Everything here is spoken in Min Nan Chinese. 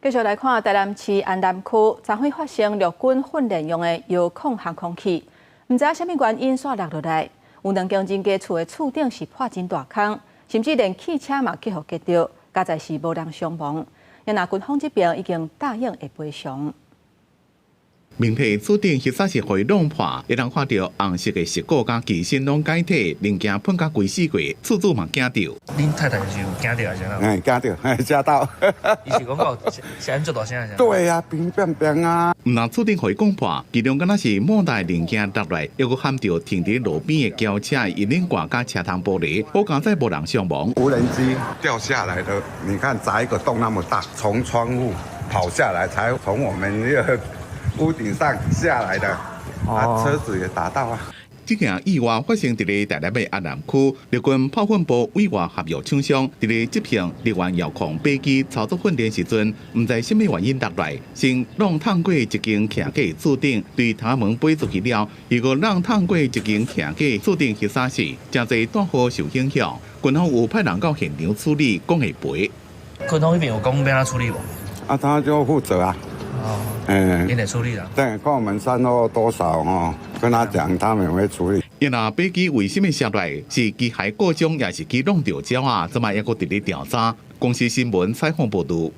繼續來看台南市安南區，昨昏發生陸軍訓練用的遙控航空器，毋知影啥物原因煞落落來，有兩間人家厝的厝頂是破真大空，甚至連汽車嘛去予擊著，佳哉是無人傷亡。也若軍方這邊已經答應會賠償。面皮厝頂彼早是予伊弄破，會當看著紅色的石膏佮機身攏解體，零件噴甲規四界，厝主嘛驚著。恁太太是有驚著還是按怎？哎，驚著，嚇到。伊是講到聲足大聲還是？對啊，乒乒乒啊！毋但厝頂予伊講破，其中敢若是莫大零件落來，猶閣撼著停佇路邊的轎車引領掛佮車窗玻璃，好佳哉無人傷亡。無人機掉下來的，你看砸一個洞那麼大，從窗戶跑下來，才從我們那個屋頂上下來的，啊，車子也打到啊。這件意外發生佇咧台南的安南區，陸軍炮訓部委外合約廠商佇咧執行陸軍遙控飛機操作訓練時陣，毋知啥物原因落來，先挵燙過一間徛家厝頂，對窗門飛出去了，如果挵燙過一間徛家厝頂彼早時，誠濟大戶受影響。軍方有派人到現場處理，講會賠。軍方彼邊有講欲按怎處理無？啊，他就負責啊。哦，嗯，𪜶會處理啦。對，看我們善後多少哦，跟他講，他們會處理。因若飛機為啥物摔落來？是機械故障，抑是去挵著鳥仔？這擺猶閣佇咧調查。公視新聞採訪報導。